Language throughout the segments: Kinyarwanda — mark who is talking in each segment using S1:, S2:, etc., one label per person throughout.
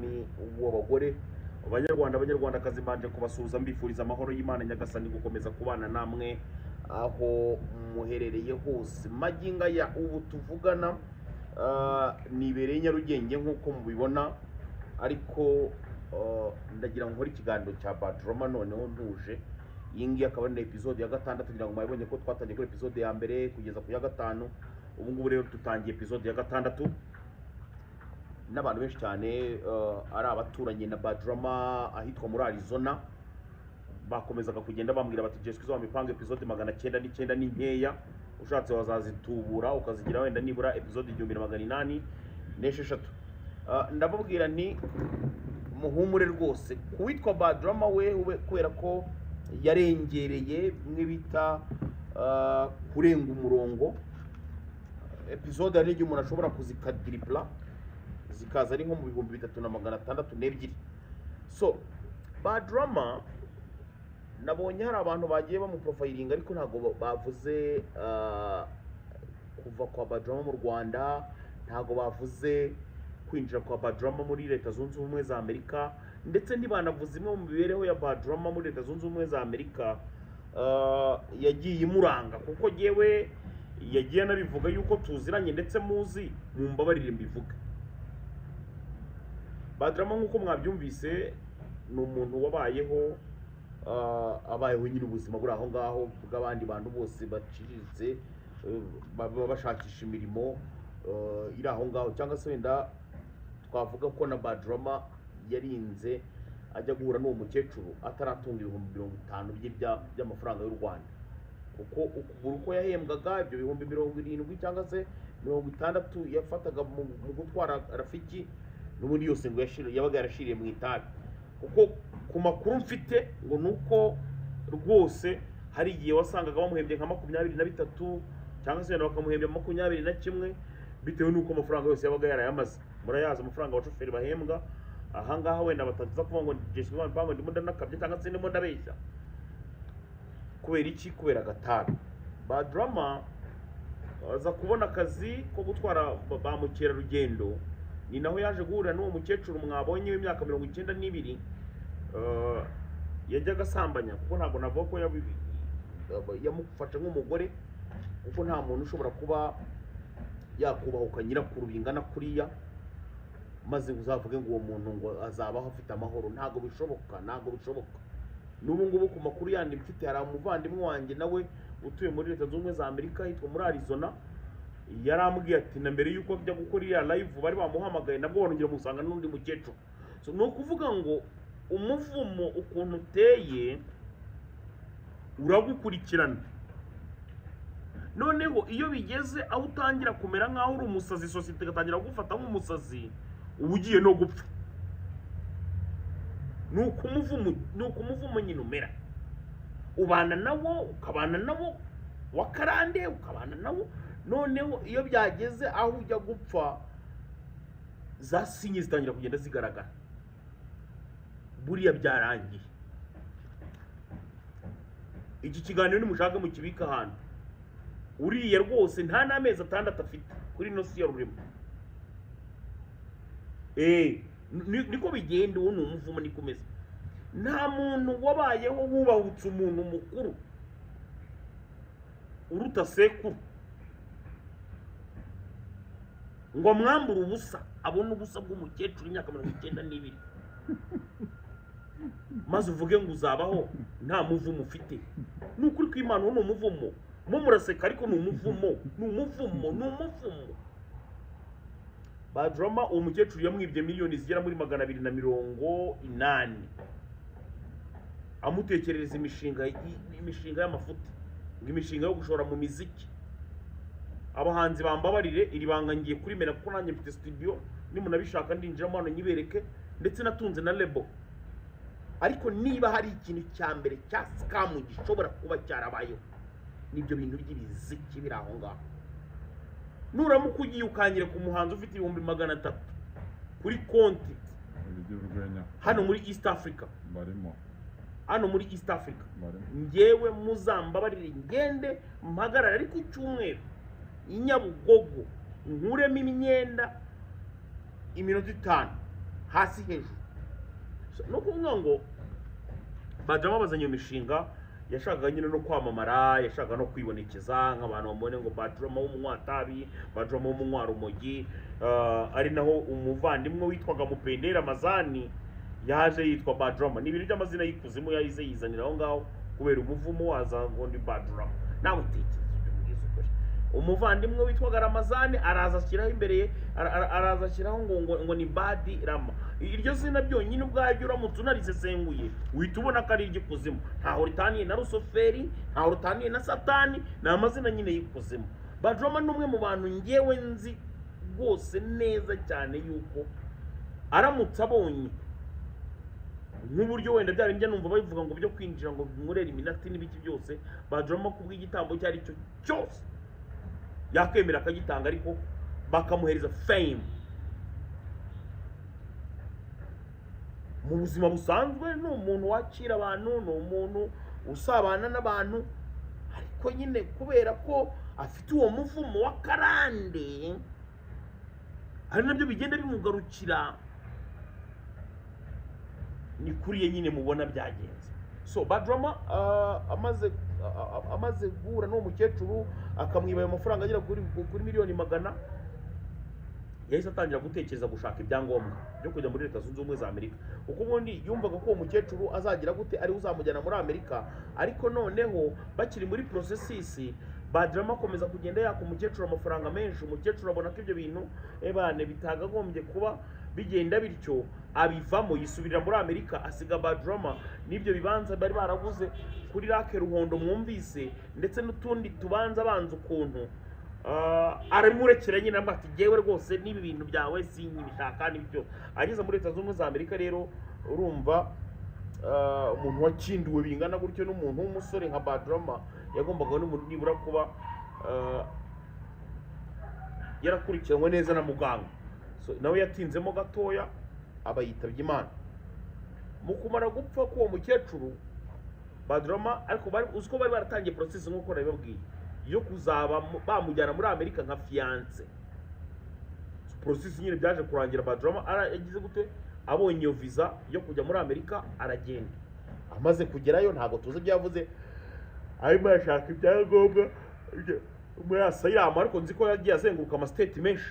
S1: Umwami w'abagore. Abanyarwanda, abanyarwandakazi, mbanje kubasuhuza mbifuriza amahoro y'Imana Nyagasani gukomeza kubana namwe aho muherereye hose. Magingo aya ubu tuvugana, nibereye Nyarugenge nk'uko mubibona, ariko ndagira ngo nkore ikiganiro cya Badrama noneho ntuje. Iyi ngiyi akaba ari na episode ya gatandatu, kugira ngo mwabibonye ko twatangiye kuri episode ya mbere kugeza ku ya gatanu. Ubu ngubu rero dutangiye episode ya gatandatu n'abantu benshi cyane, ari abaturanyi na Badrama ahitwa muri Arizona, bakomezaga kugenda bambwira bati: "Jessica, izo mipanga episode 909 ni nkeya, ushatse wazazitubura ukazigira wenda nibura episode 1806." Ndababwira nti muhumure rwose. Kuwitwa Badrama we, kubera ko yarengereye bimwe bita kurenga umurongo, episode hari n'igihe umuntu ashobora kuzikadiripura zikaza ari nko mu 3602. So Badrama nabonye hari abantu bagiye bamuprofilinga, ariko ntabwo bavuze kuva kwa Badrama mu Rwanda, ntabwo bavuze kwinjira kwa Badrama muri Leta Zunze Ubumwe za Amerika, ndetse ntibanavuze imwe mu mibereho ya Badrama muri Leta Zunze Ubumwe za Amerika yagiye imuranga, kuko yewe yagiye anabivuga yuko tuziranye ndetse muzi. Mumbabarire mbivuge, Badrama nk'uko mwabyumvise ni umuntu wabayeho, abayeho nyine ubuzima buri aho ngaho bw'abandi bantu bose baciriritse, baba bashakisha imirimo iri aho ngaho, cyangwa se wenda twavuga ko na Badrama yarinze ajya guhura n'uwo mukecuru ataratunga 50,000 bye by'amafaranga y'u Rwanda, kuko ukuguru uko yahembwaga ibyo 70,000 cyangwa se 60 yafataga mu gutwara Rafiki, n'ubundi yose ngo yabaga yarashiriye mu itabi. Kuko ku makuru mfite ngo ni uko rwose hari igihe wasangaga bamuhembye nka 23, cyangwa se wenda bakamuhembya 21, bitewe n'uko amafaranga yose yabaga yarayamaze. Murayazi amafaranga abashoferi bahembwa ahangaha, wenda bataza kuvuga ngo Jessica Mpango ndimo ndanakabya cyangwa se ndimo ndabeshya. Kubera iki? Kubera agatabi. Badrama aza kubona akazi ko gutwara ba mukerarugendo, ni naho yaje guhurira n'uwo mukecuru mwabonye w'imyaka 92, yajyaga asambanya, kuko ntabwo navuga ko yamufashe nk'umugore, kuko nta muntu ushobora kuba yakubahuka nyirakuru bingana kuriya maze uzavuge ngo uwo muntu ngo azabaho afite amahoro. Ntabwo bishoboka, ntabwo bishoboka. N'ubu ngubu ku makuru yandi mfite, hari umuvandimwe wanjye nawe utuye muri Leta Zunze Ubumwe za Amerika yitwa muri Arizona, yarambwiye ati na mbere y'uko ajya gukora iriya live bari bamuhamagaye, nabwo barongera musanga n'undi mukecuru. So, ni ukuvuga ngo umuvumo ukuntu uteye uragukurikirana. Noneho iyo bigeze aho utangira kumera nk'aho uri umusazi, sosiyete igatangira kugufata nk'umusazi, uba ugiye no gupfa. Ni ukumuvumo nyine umera, ubana nawo, ukabana nawo wakarande, ukabana nawo. Noneho iyo byageze aho ujya gupfa, za sinye zitangira kugenda zigaragara, buriya byarangiye. Iki kiganiro nimushaka mukibika ahantu. Uriya rwose nta n'amezi 6 afite kuri ino si ya rurema. Niko bigenda, uwo ni umuvumo, niko umeze. Nta muntu wabayeho wubahutse umuntu mukuru uruta sekuru ngo amwambure ubusa, abone ubusa bw'umukecuru imyaka 92, maze uvuge ngo uzabaho nta muvumo ufite. Ni ukuri kw'Imana, uwo ni umuvumo. Mo muraseka ariko ni umuvumo, ni umuvumo, ni umuvumo. Badrama uwo mukecuru yamwibye miliyoni zigera muri 280, amutekerereza imishinga y'amafuti, ngo imishinga yo gushora mu miziki. Abahanzi bambabarire, iri banga ngiye kurimena kuko nanjye mfite studio, nimunabishaka ndinjiramo hano nyibereke, ndetse natunze na label. Ariko niba hari ikintu cya mbere cya scam gishobora kuba cyarabayeho, nibyo bintu by'ibiziki biri aho ngaho. Nuramuka ugiye ukanyereka umuhanzi ufite 300,000 kuri konti
S2: Iby'urwenya.
S1: hano muri East Africa,
S2: Barimo.
S1: hano muri East Africa,
S2: Barimo.
S1: njyewe muzambabarire ngende mpagarare ariko icyumweru i Nyabugogo nkuremo imyenda iminota 5, Hasi hejuru. So, no kuvuga ngo Badrama bazanye iyo mishinga, yashakaga nyine no kwamamara, yashakaga no kwibonekeza nk'abantu bamubone ngo Badrama w'umunywatabi, Badrama w'umunywarumogi. Ari naho umuvandimwe witwaga Mupendera Mazani yaje yitwa Badrama. Ni ibintu by'amazina y'ikuzimu yahise yizanira aho ngaho kubera umuvumo, waza ngo ni Badrama. Nawe tekereza ibyo, mbwiza ukuri. Umuvandimwe witwaga Ramazani araza ashyiraho imbere ye, araza ashyiraho ngo ni Badi Rama. Iryo zina byonyine ubwaryo, uramutse unarisesenguye, uhita ubona ko ari iry'ikuzimu. Ntaho ritaniye na Rusoferi, ntaho ritaniye na Satani, ni amazina nyine y'ikuzimu. Badrama ni umwe mu bantu ngewe nzi rwose neza cyane yuko aramutse abonye nk'uburyo wenda bya bindi numva babivuga ngo byo kwinjira ngo binkorere iminati n'ibiki byose, Badrama kubw'igitambo icyo ari cyo cyose yakwemera akagitanga, ariko bakamuhereza fame. Mu buzima busanzwe ni umuntu wakira abantu, ni umuntu usabana n'abantu, ariko nyine kubera ko afite uwo muvumo wa karande, ari nabyo bigenda bimugarukira, ni kuriye nyine mubona byagenze. So Badrama amaze guhura n'uwo mukecuru akamwiba ayo mafaranga agera kuri 100 miliyoni, yahise atangira gutekereza gushaka ibyangombwa byo kujya muri Leta Zunze Ubumwe za Amerika, kuko ubundi yumvaga ko uwo mukecuru azagira gute, ariwe uzamujyana muri Amerika. Ariko noneho bakiri muri process, Badrama akomeza kugenda yaka umukecuru amafaranga menshi. Umukecuru abona ko ibyo bintu ebane bitagagombye kuba bigenda bityo, abivamo, yisubirira muri Amerika, asiga Badrama n'ibyo bibanza bari baraguze kuri Lake Ruhondo mwumvise, ndetse n'utundi tubanza banza ukuntu. Aramurekera nyine, amuha ati: "Jyewe rwose n'ibi bintu byawe sinkibishaka." N'ibyo ageze muri Leta Zunze Ubumwe za Amerika rero, urumva umuntu wakinduwe bingana gutyo n'umuntu w'umusore nka Badrama yagombaga nibura kuba yarakurikiranwe neza na muganga. So, nawe yatinzemo gatoya aba yitabye Imana. Mu kumara gupfa k'uwo mukecuru Badrama, ariko bari uzi ko bari baratangiye process nk'uko nabibabwiye yo kuzaba bamujyana muri Amerika nka fiancé. Process nyine byaje kurangira Badrama yagize gute, abonye iyo visa yo kujya muri Amerika, aragenda. Amaze kugerayo, ntabwo tuzi ibyo yavuze arimo arashaka ibyangombwa muri asylum, ariko nzi ko yagiye azenguruka ama state menshi.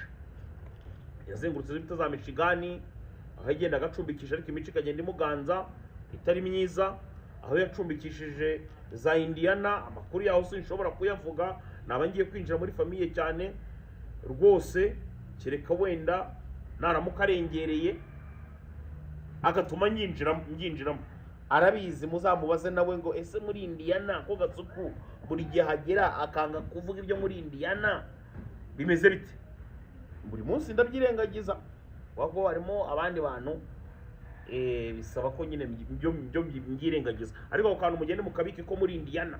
S1: Yazengurutse izo bita za Michigan, aho yagenda agacumbikisha, ariko imico ikagenda imuganza itari myiza, aho yacumbikishije za Indiana. Amakuru yaho sinshobora kuyavuga, naba ngiye kwinjira muri famille cyane rwose, kereka wenda naramuka arengereye agatuma nyinjiramo. Arabizi, muzamubaze nawe ngo: "Ese muri Indiana ko Gasuku buri gihe ahagera akanga kuvuga ibyo muri Indiana, bimeze bite?" Buri munsi ndabyirengagiza kuko harimo abandi bantu, bisaba ko nyine byo mbyirengagiza, ariko ako kantu mugende mukabike ko muri Indiana.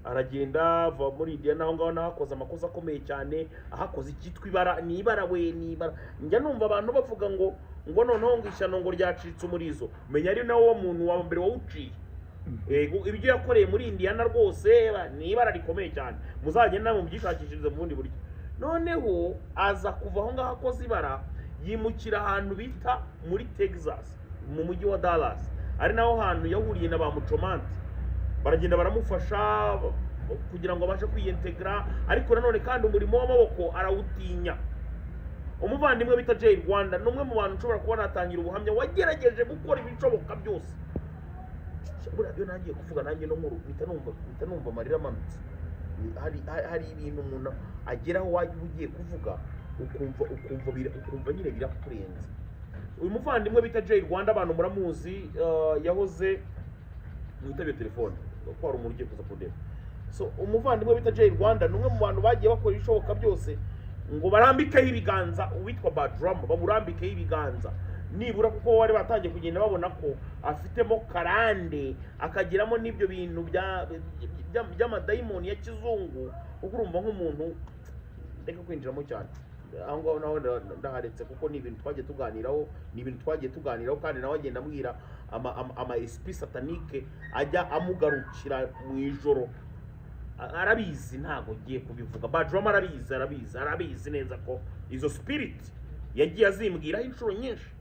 S1: Aragenda ava muri Indiana, aho ngaho nahakoze amakosa akomeye cyane, ahakoze icyitwa ibara. Ni ibara we, ni ibara. Njya numva abantu bavuga ngo noneho ngo ishyano ngo ryacitse umurizo, menya ari nawe wo muntu wa mbere wawuciye. Yego, ibyo yakoreye muri Indiana rwose ni ibara rikomeye cyane, muzagenda mubyishakishirize mu bundi buryo. Noneho aza kuva aho ngaho akoze ibara, yimukira ahantu bita muri Texas, mu mujyi wa Dallas, ari naho hantu yahuriye na ba Mucomanti, baragenda baramufasha kugira ngo abashe kwiyentegra. Ariko nanone kandi umurimo w'amaboko arawutinya. Umuvandimwe bita Jay Rwanda ni umwe mu bantu nshobora kuba natangira ubuhamya wagerageje gukora ibishoboka byose. Buriya byo nangiye kuvuga nanjye no nkuru mpita numva amarira amanutse. Hari ibintu umuntu ageraho wajya uba ugiye kuvuga ukumva nyine birakurenze. Uyu muvandimwe bita Jay Rwanda, abantu muramuzi, yahoze mwitabye telefone ko hari umuntu ugiye kuza kundeba. So umuvandimwe bita Jay Rwanda ni umwe mu bantu bagiye bakora ibishoboka byose ngo barambikeho ibiganza uwitwa Badrama, bamurambikeho ibiganza nibura, kuko bari batangiye kugenda babona ko afitemo karande, akagiramo n'ibyo bintu by'amadayimoni ya kizungu. Kuko urumva nk'umuntu, reka kwinjiramo cyane aho ngaho naho ndaharetse, kuko ni ibintu twagiye tuganiraho, kandi nawe agenda ambwira ama esprit satanique ajya amugarukira mu ijoro. Arabizi, ntabwo ngiye kubivuga. Badrama arabizi, arabizi neza ko izo spirit yagiye azimbwiraho inshuro nyinshi.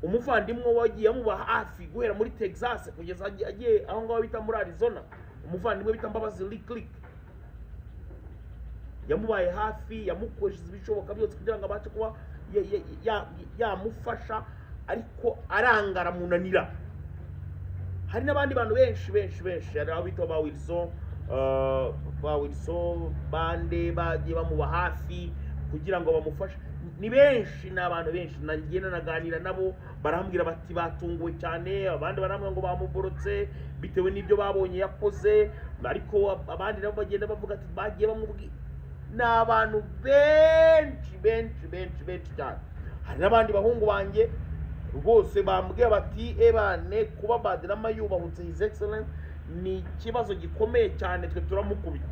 S1: Umuvandimwe wagiye amuba hafi guhera muri Texas kugeza agiye aho ngaho bita muri Arizona, umuvandimwe bita Mbabazi Lick, yamubaye hafi, yamukoresheje ibishoboka byose kugira ngo abashe kuba yamufasha, ariko aranga aramunanira. Hari n'abandi bantu benshi benshi benshi, hari abo bita ba Wilson, ba Wilson bande bagiye bamuba hafi kugira ngo bamufashe. Ni benshi, ni abantu benshi nagenda naganira nabo, barambwira bati batunguwe cyane, abandi barambwira ngo bamuborotse bitewe n'ibyo babonye yakoze, ariko abandi nabo bagenda bavuga ati bagiye bamubwira. Ni abantu benshi benshi benshi benshi cyane. Hari n'abandi bahungu banjye rwose bambwiye bati ebane, kuba Badrama yubahutse His Excellence ni ikibazo gikomeye cyane, twe turamukubita.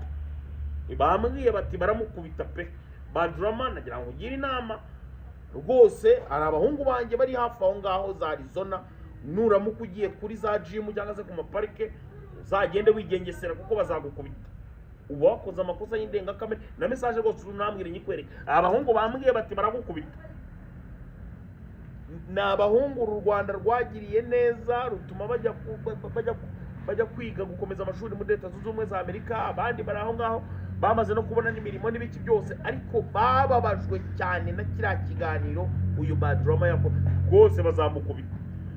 S1: Bambwiye bati baramukubita pe. Badrama, nagira ngo ugire inama rwose, hari abahungu banjye bari hafi aho ngaho za Arizona, nuramuka ugiye kuri za gym cyangwa se ku maparike, uzagende wigengesera kuko bazagukubita, uba wakoze amakosa y'indengakamere. Na message rwose unambwire nyikwereke. Abahungu bambwiye bati baragukubita. Ni abahungu uru Rwanda rwagiriye neza, rutuma bajya kwiga gukomeza amashuri muri Leta Zunze Ubumwe za Amerika, abandi bari aho ngaho bamaze no kubona n'imirimo n'ibiki byose, ariko bababajwe cyane na kiriya kiganiro uyu Badrama yakoze, rwose bazamukubita.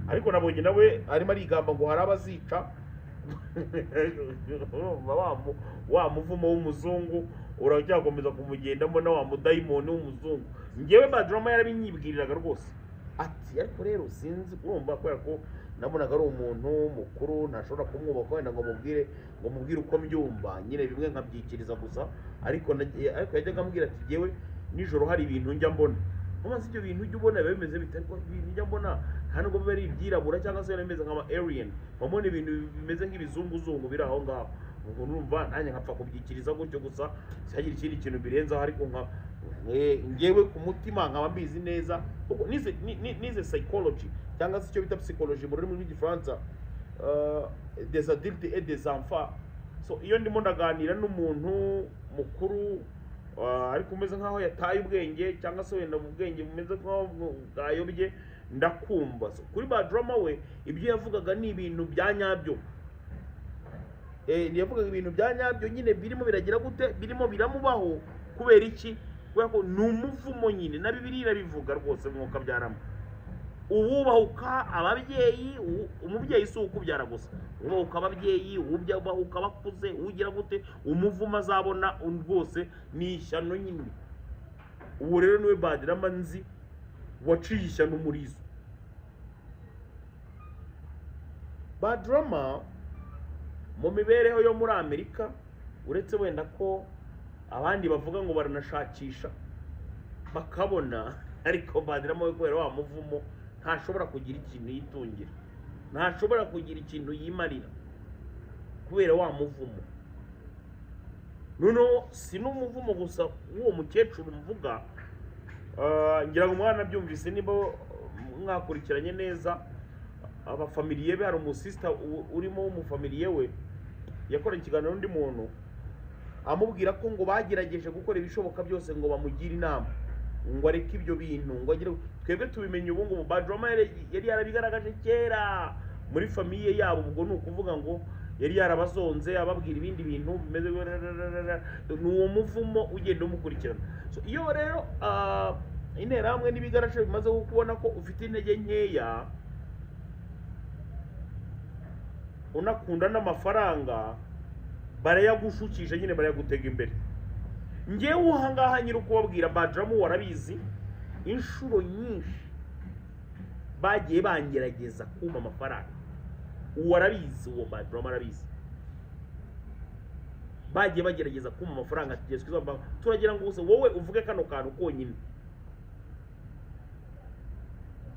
S1: Ariko nabonye nawe arimo arigamba ngo hari abazica. Wa muvumo w'umuzungu uracyakomeza kumugendamo na wa mudayimoni w'umuzungu. Ngewe Badrama yarabinyibwiriraga rwose, ati ariko rero sinzi, urumva kubera ko nabonaga ari umuntu mukuru ntashobora kumwubaka wenda ngo mubwire uko mbyumva nyine, bimwe nkabyikiriza gusa. Ariko yajyaga ambwira ati ngewe nijoro hari ibintu njya mbona, maze ibyo bintu ujya ubona biba bimeze bite? Ariko ibintu njya mbona nta nubwo biba ari ibyirabura cyangwa se bimeze nk'ama alien, mbona ibintu bimeze nk'ibizunguzungu biri aho ngaho. Ubwo numva nanjye nkapfa kubyikiriza gutyo gusa, sihagira ikindi kintu birenzaho, ariko nka ngewe ku mutima nkaba mbizi neza kuko nize psychology cyangwa se icyo bita psychology mu rurimi rw'Igifaransa, des adultes et des enfants. So iyo ndimo ndaganira n'umuntu mukuru ariko umeze nkaho yataye ubwenge cyangwa se wenda mu bwenge bumeze nkaho bwayobye, ndakumva. So kuri Badrama we ibyo yavugaga ni ibintu bya nyabyo. Yavugaga ibintu bya nyabyo nyine, birimo biragira gute, birimo biramubaho. Kubera iki? Kubera ko ni umuvumo nyine, na Bibiliya irabivuga rwose, mwuka byaramo uwubahuka ababyeyi. Umubyeyi si ukubyara gusa, ubahuka ababyeyi, ubahuka abakuze, ugira gute, umuvumo azabona rwose ni ishyano nyine. Uwo rero niwe Badrama nzi waciye ishyano umurizo. Badrama mu mibereho yo muri Amerika, uretse wenda ko abandi bavuga ngo baranashakisha bakabona, ariko Badrama we kubera wa muvumo ntashobora kugira ikintu yitungira, ntashobora kugira ikintu yimarira kubera wa muvumo. Noneho si n'umuvumo gusa w'uwo mukecuru mvuga, ngira ngo mwana byumvise niba mwakurikiranye neza abafamiliye be. Hari umusista urimo w'umufamiliye we yakoranye ikiganiro n'undi muntu amubwira ko ngo bagerageje gukora ibishoboka byose ngo bamugire inama ngo areke ibyo bintu, ngo agire. Twebwe tubimenye ubu ngubu, Badrama yari yarabigaragaje kera muri famiye yabo. Ubwo ni ukuvuga ngo yari yarabazonze ababwira ibindi bintu bimeze, ni uwo muvumo ugenda umukurikirana. So iyo rero interahamwe n'ibigarasha bimaze kubona ko ufite intege nkeya, unakunda n'amafaranga, barayagushukisha nyine, barayagutega imbere. Ngewe aha ngaha nyiri ukubabwira, Badrama warabizi, inshuro nyinshi bagiye bangerageza kumpa amafaranga, uwo arabizi, uwo Badrama arabizi, bagiye bagerageza kumpa amafaranga. Turagira ngo wowe uvuge kano kantu konyine.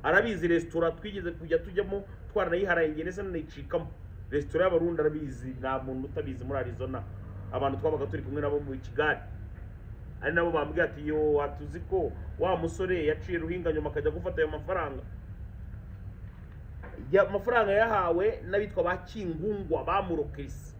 S1: Arabizi resitora twigeze kujya tujyamo twaranayiharaye ndetse nanayicikamo, resitora y'Abarundi arabizi, nta muntu utabizi muri Arizona. Abantu twabaga turi kumwe nabo mu Kigali, ari nabo bambwiye ati yo watuzi ko wa musore yaciye Ruhinga nyuma akajya gufata ayo mafaranga. Amafaranga yahawe n'abitwa ba Kingungwa bamurokirisi.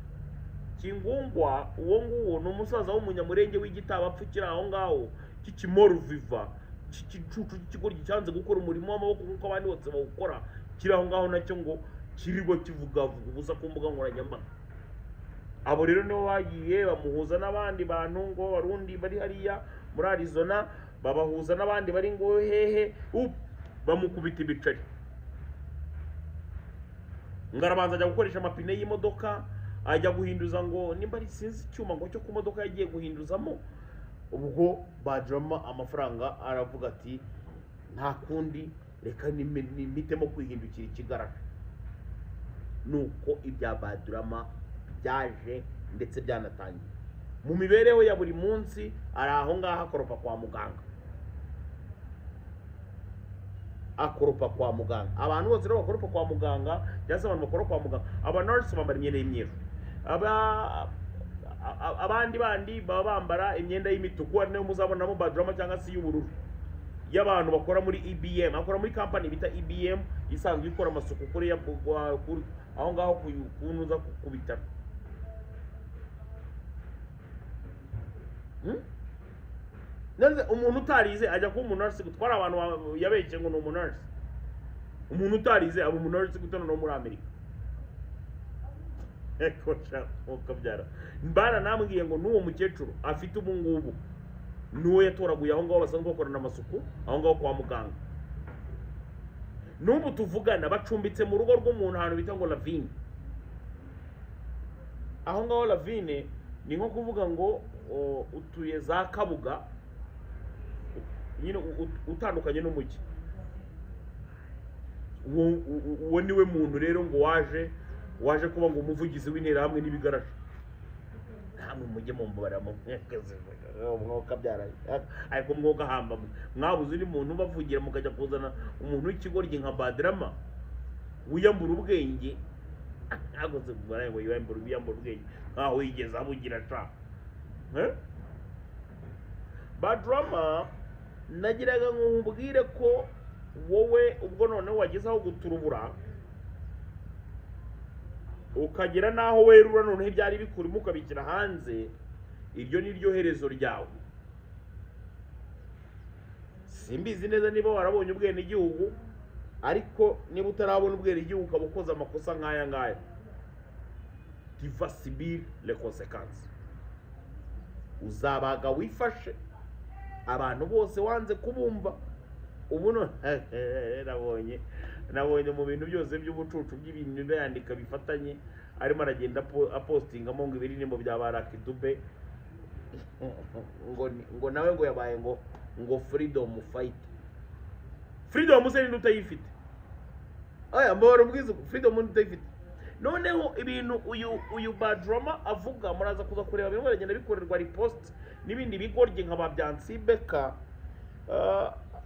S1: Kingungwa uwo nguwo ni umusaza w'umunyamurenge w'Igitabapfu kiri aho ngaho cy'Ikimoruviva, cy'igicucu cy'ikigoryi cyanze gukora umurimo w'amaboko nk'uko abandi bose bawukora, kiri aho ngaho nacyo ngo kirirwa kivugavuga ubusa ku mbuga nkoranyambaga. Abo rero nibo bagiye bamuhuza n'abandi bantu ngo Barundi bari hariya muri Arizona, babahuza n'abandi bari ngo hehe, bamukubita ibiceri. Ngo arabanza ajya gukoresha amapine y'imodoka, ajya guhinduza ngo nimba ari sinzi icyuma ngo cyo ku modoka yagiye guhinduzamo. Ubwo Badrama amafaranga aravuga ati nta kundi, reka nimitemo kwihindukira ikigarasha. Nuko ibya Badrama byaje ndetse byanatangiye mu mibereho ya buri munsi. Ari aho ngaho akoropa kwa muganga, akoropa kwa muganga. Abantu bose rero bakoropa kwa muganga, cyangwa se abantu bakora kwa muganga, aba nurse bambara imyenda y'imyeru, abandi bandi baba bambara imyenda y'imituku, ari nayo muzabonamo Badrama, cyangwa se y'ubururu y'abantu bakora muri EBM. Akora muri company bita EBM isanzwe ikora amasuku kuri aho ngaho kunuza ku bitaro. None umuntu utarize ajya kuba umuntu nurse gutwara abantu yabeshye ngo ni umuntu nurse? Umuntu utarize aba umuntu nurse gutana no muri Amerika? Eko sha ukabyara mbana namubwiye ngo n'uwo mukecuru afite ubu ngubu n'uwo yatoraguye aho ngaho basanzwe bakorana amasuku aho ngaho kwa muganga. N'ubu tuvugana bacumbitse mu rugo rw'umuntu ahantu bita ngo Lavine. Aho ngaho Lavine ni nko kuvuga ngo utuye za Kabuga nyine utandukanye n'umujyi. Uwo niwe muntu rero ngo waje kuba ngo umuvugizi w'interahamwe n'ibigarasha. Namwe mujye mumbabara mu mwuka byaraye, ariko mwuka hamba mwabuze undi muntu ubavugira, mukajya kuzana umuntu w'ikigoryi nka Badrama wiyambura ubwenge. Agoze kubara ngo yiyambura ubwenge nkaho yigeze abugira sha. Badrama nagiraga ngo nkubwire ko wowe ubwo noneho wageze aho guturubura ukagera naho werura, noneho ibyari bikurimo ukabikira hanze, iryo ni ryo herezo ryawe. Simbizi neza niba warabonye ubwenegihugu, ariko niba utarabona ubwenegihugu ukaba ukoze amakosa nk'aya ngaya, tu vas subir les conséquences. Uzabaga wifashe abantu bose wanze kubumva. Ubu nabonye mu bintu byose by'ubucucu by'ibintu yandika bifatanye, arimo aragenda apostingamo ngo ibiririmbo bya Baraki Dube, ngo nawe ngo yabaye ngo freedom fight. Freedom se ninde utayifite? Aya mbora ubwiza freedom ninde utayifite? Noneho ibintu uyu Badrama avuga muraza kuza kureba bimwe baragenda bikorerwa repost n'ibindi bigoryi nka ba Byansi Beka.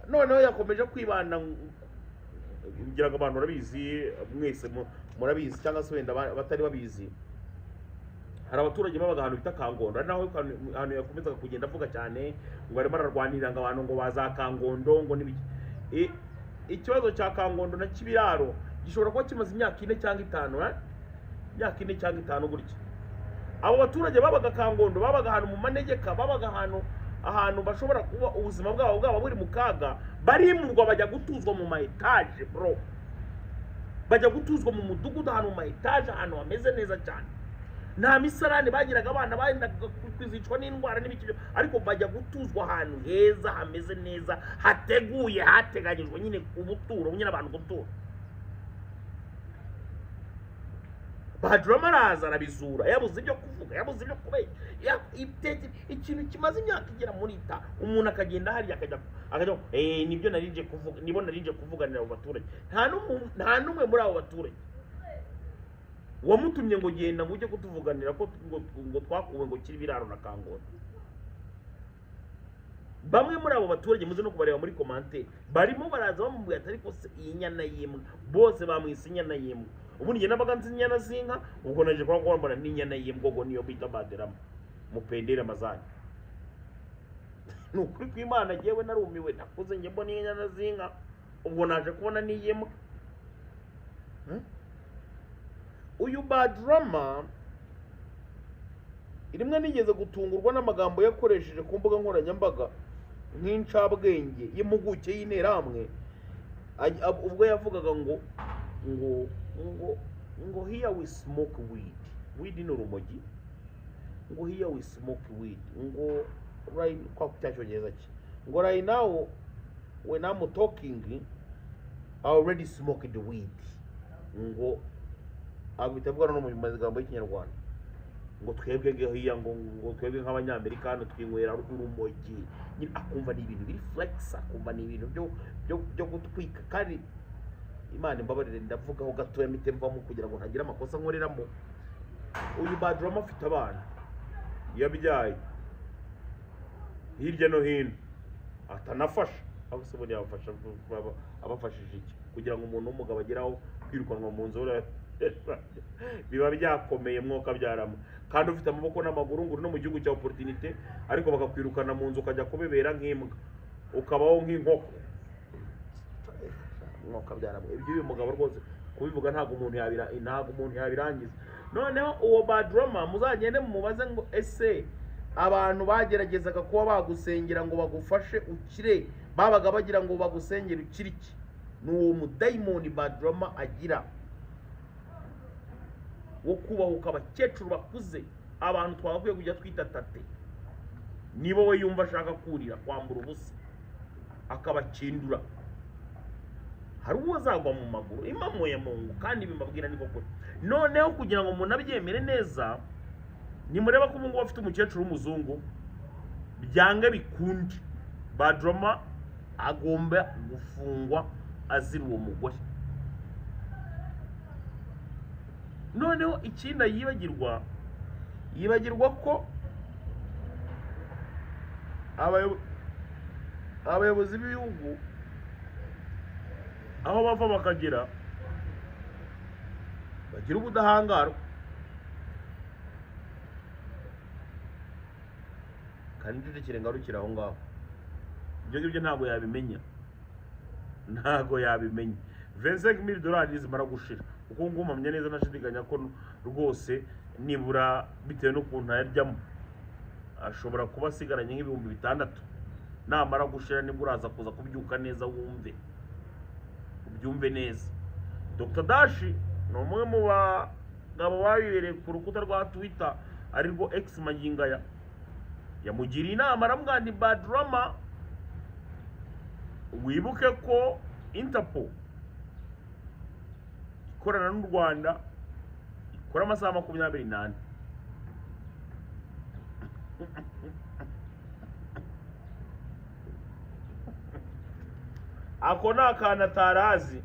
S1: Noneho yakomeje kwibanda, ngira ngo abantu murabizi mwese murabizi cyangwa se wenda batari babizi, hari abaturage babaga ahantu bita Kangondo, ari naho ahantu yakomezaga kugenda avuga cyane ngo arimo ararwanirira ngo abantu ngo baza Kangondo ngo n'ibiki. Ikibazo cya Kangondo na Kibiraro gishobora kuba kimaze imyaka 4 cyangwa 5, imyaka 4 cyangwa 5 gutya. Abo baturage babaga Kangondo babaga ahantu mu manegeka, babaga ahantu bashobora kuba ubuzima bwabo bwaba buri mu kaga, barimurwa bajya gutuzwa mu ma etage bro, bajya gutuzwa mu mudugudu ahantu mu ma etage, ahantu hameze neza cyane. Nta misarane bagiraga, abana bagendaga kwizicwa n'indwara n'ibiki, ariko bajya gutuzwa ahantu heza hameze neza hateguye, hateganyijwe nyine ubuturo nyine abantu gutura. Badrama araza arabizura, yabuze ibyo kuvuga, yabuze ibyo kubeshya, ikintu kimaze imyaka igera muri 5, umuntu akagenda hariya akajya nibyo narinje kuvuga, nibo narinje kuvuganira abo baturage. Nta n'umwe muri abo baturage wamutumye ngo genda ngo ujye kutuvuganira ko ngo twakuwe ngo kiri biraro na Kangondo. Bamwe muri abo baturage muze no kubareba muri commentaire, barimo baraza bamubwira ati ariko se iyi nyana y'imbwa, bose bamwise inyana y'imbwa. Ubundi njye nabaga nzi inyana z'inka, ubwo naje kuba mbona n'inyana y'imbwa, ngo niyo bita Badrama mupendere amazani. Ni ukuri kw'Imana jyewe narumiwe, nakuze njye mbona inyana z'inka, ubwo naje kubona n'iyimbwa. Uyu Badrama rimwe nigeze gutungurwa n'amagambo yakoresheje ku mbuga nkoranyambaga. nk'incabwenge y'impuguke y'interahamwe, ubwo yavugaga ngo ngo ngo ngo "Here we smoke weed." Weed ni urumogi. Ngo "Here we smoke weed," ngo right, kwa cya cyongereza cye, ngo "Right now when I'm talking, I already smoked weed." Ngo abita avuga no mu magambo y'Ikinyarwanda ngo twebwe ngiyo ngo twebwe nk'Abanyamerika hano twinywera urumogi nyine. Akumva ni ibintu biri flex, akumva ni ibintu byo gutwika. Kandi Imana imbabarire, ndavugaho gatoya mpite mvamo kugira ngo ntagira amakosa nkoreramo. Uyu Badrama afite abana yabyaye hirya no hino atanafasha. Aho se ubundi yabafasha, abafashije iki? Kugira ngo umuntu w'umugabo ageraho kwirukanwa mu nzu biba byakomeye, mwuka byarama, kandi ufite amaboko n'amaguru, ngo uri no mu gihugu cya opportunité, ariko bakakwirukana mu nzu ukajya kubebera nk'imbwa, ukabaho nk'inkoko. Mwuka byarama, ibyo uyu mugabo rwose kubivuga ntabwo umuntu yabirangiza. Noneho uwo Badrama muzagende mumubaze ngo ese abantu bageragezaga kuba bagusengera ngo bagufashe ukire, babaga bagira ngo bagusengere ukire iki? Ni uwo mudayimoni Badrama agira wo kubahuka abakecuru bakuze, abantu twagakwiye kujya twita tate, niba we yumva ashaka kurira kwambura ubusa akabakindura. Hari uwo azagwa mu maguru impamo ya Mungu, kandi bimbabwira niko kuri. Noneho kugira ngo umuntu abyemere neza, nimureba ko ubu ngubu afite umukecuru w'umuzungu, byange bikunde Badrama agomba gufungwa azira uwo mugore. Noneho ikindi yibagirwa ko abayobozi b'ibihugu aho bava bakagera bagira ubudahangarwa, kandi ncecekere ngarukire aho ngaho. Ibyo ngibyo ntabwo yabimenya, ntabwo yabimenya. 25 000 dolari nizimara gushira, kuko ngumpamya neza nashidikanya ko rwose nibura bitewe n'ukuntu ayaryamo ashobora kuba asigaranye nk'ibihumbi 6000, namara gushira nibwo uraza kuza kubyuka neza wumve ubyumve neza. Dr Dashi ni umwe mu bagabo babibereye ku rukuta rwa Twitter, arirwo X magingaya, yamugiriye inama, aramubwira nti: "Badrama, wibuke ko Interpol ikorana n'u Rwanda ikora amasaha 24." Ako ni akantu atarazi.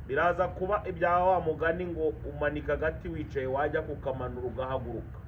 S1: Biraza kuba ibya wa mugani ngo umanika agati wicaye, wajya kukamanura ugahaguruka.